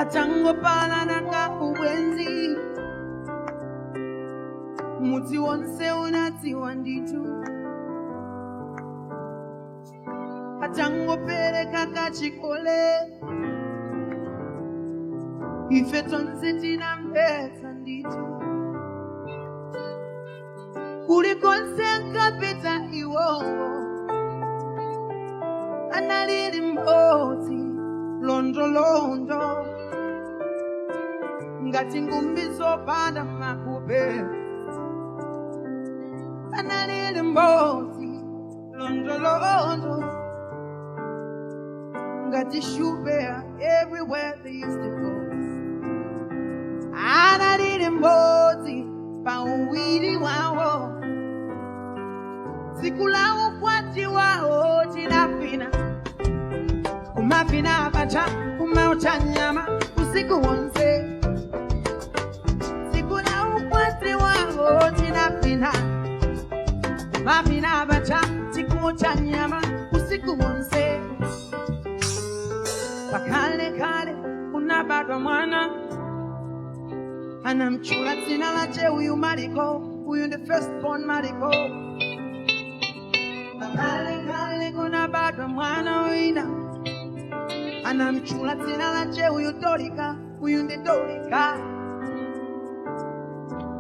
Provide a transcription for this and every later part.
Atangopalana ka ubwenzi, mudzi wonse unadziwa ndithu. Atangopereka kachikole, ife tonse tinamvetsa ndithu. Kulikonse ankapita iwowo, anali limodzi londolondo, ngati ngumbi zopanda makupe. Anali limodzi londolondo, ngati shupea everywhere they used to go. Anali limodzi pauwiri wawo, tsiku la ukwati wawo tinafina kumafina pacha kumaucha nyama usiku wonse. Tsiku la ukwati wawo tinafina kumafina pacha tikucha nyama usiku wonse. Pakale kale kunabadwa mwana, anamchula dzina lache uyu Mariko, uyu ndi first born Mariko. Pakale kale kunabadwa mwana wina, anamchula dzina lache uyu Dorika, uyu ndi Dorika.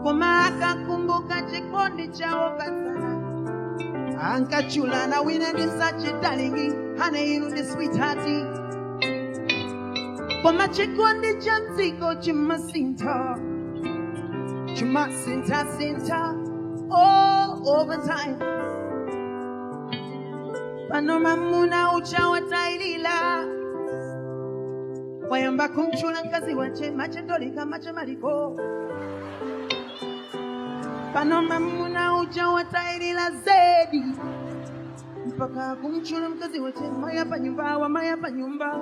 Koma akakumbuka chikondi chawo patsana, ankachulana wina ndi sachi darling, hane inu ndi sweetheart. Koma chikondi cha mdziko chimasintha, chimasintha-sintha all over time. Pano mamuna ucha watailila, wayamba kumchula mkazi wache mache Dorika, mache Mariko. Pano mamuna ucha watailila zedi, mpaka kumchula mkazi wache maya pa nyumba wa maya pa nyumba.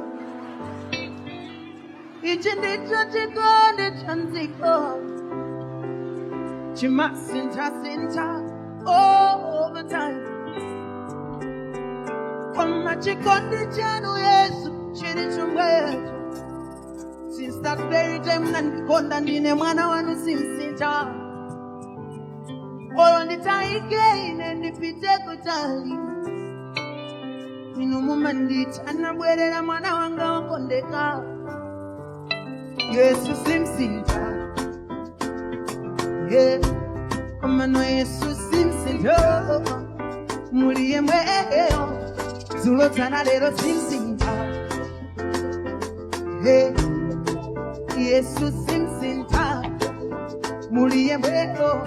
Ichi ndicho chikondi cha mdziko, chimasintha-sintha all over time. Koma chikondi chanu Yesu chili chomwecho, since that very time munandikonda ndine mwana wanu simsintha. Olo nditayike ine ndipite kutali, inu mumanditana bwerera mwana wanga wakondeka. Yesu simsintha, yeah. Komano Yesu simsintha, muli yemweyo dzulo dzana lero simsintha, yeah. Yesu simsintha, muli yemweyo.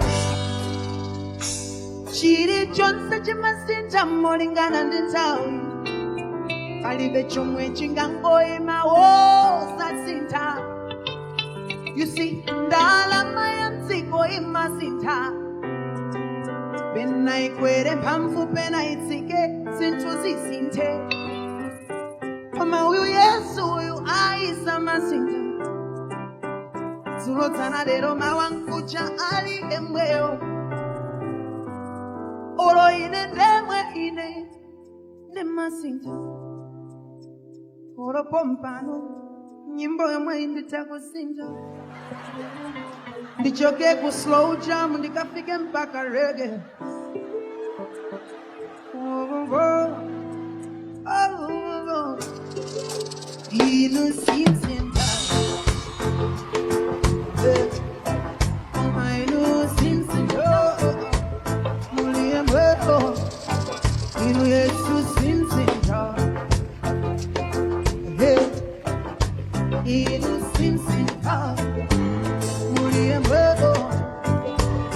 Chilichonse chimasintha molingana ndi nthawi, palibe chomwe chingangoyima wosasintha. You see, ndalama ya mdziko imasintha, pena ikwere mphamvu pena itsike, zinthu zisinthe. Koma uyu Yesu uyu ayisamasintha, dzulo dzana lero mawa nkucha ali yemweyo. Olo ine ndemwe ine ndimasintha, olo pompano nyimbo yomwe nditakusintha, ndichoke ku slow jam ndikafike mpaka reggae. Oh. Inu simsintha, koma inu simsintha, muli yemweyo. Inu Yesu simsintha, hey. Inu simsintha, muli yemweyo.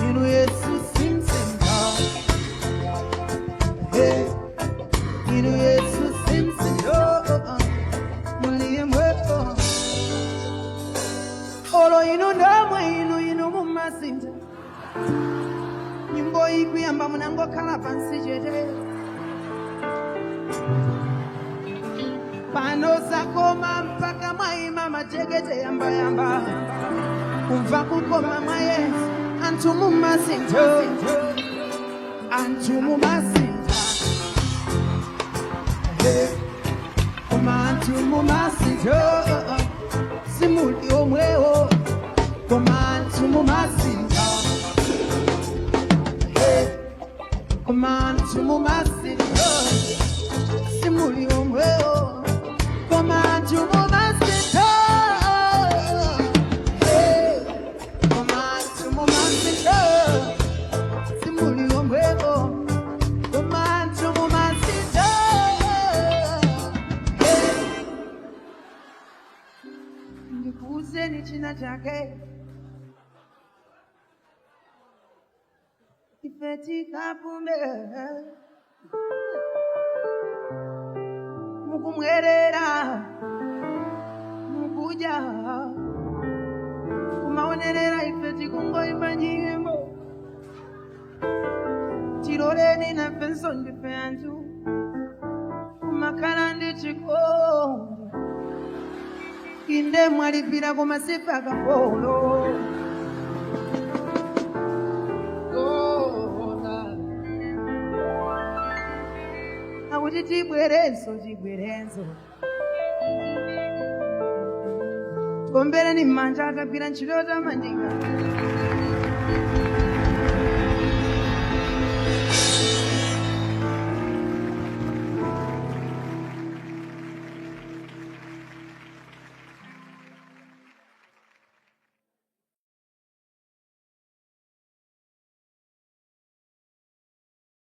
Inu Yesu simsintha, hey. Inu Yesu simsintha, muli yemweyo. Olo inu ndamwe inu inu mumasintha, nyimbo ikuyamba munangokhala pansi chete. Pano zakoma mpaka mwaima majekete yambayamba, kumva kukoma mwa Yesu. Anthu mumasintha, anthu mumasintha, hey. Koma anthu mumasintha, Simuli omwewo, koma anthu mumasintha. Hey, koma anthu mumasintha. Simuli omwewo, koma anthu mumasintha. Hey, koma anthu mumasintha. Simuli omwewo, koma anthu mumasintha. Hey, ndikuuzeni china chake. Ife tikapume mukumwerera, mukudya, kumaonerera, ife tikungoimba nyimbo. Tiloleni nafenso, ndife anthu, kumakhala ndi chikondi. Inde mwalipira, koma sife akapolo. Ona akuti tibwerenso, tibwerenso. Tiombereni m'manja, atagwira ntchito yotamandika.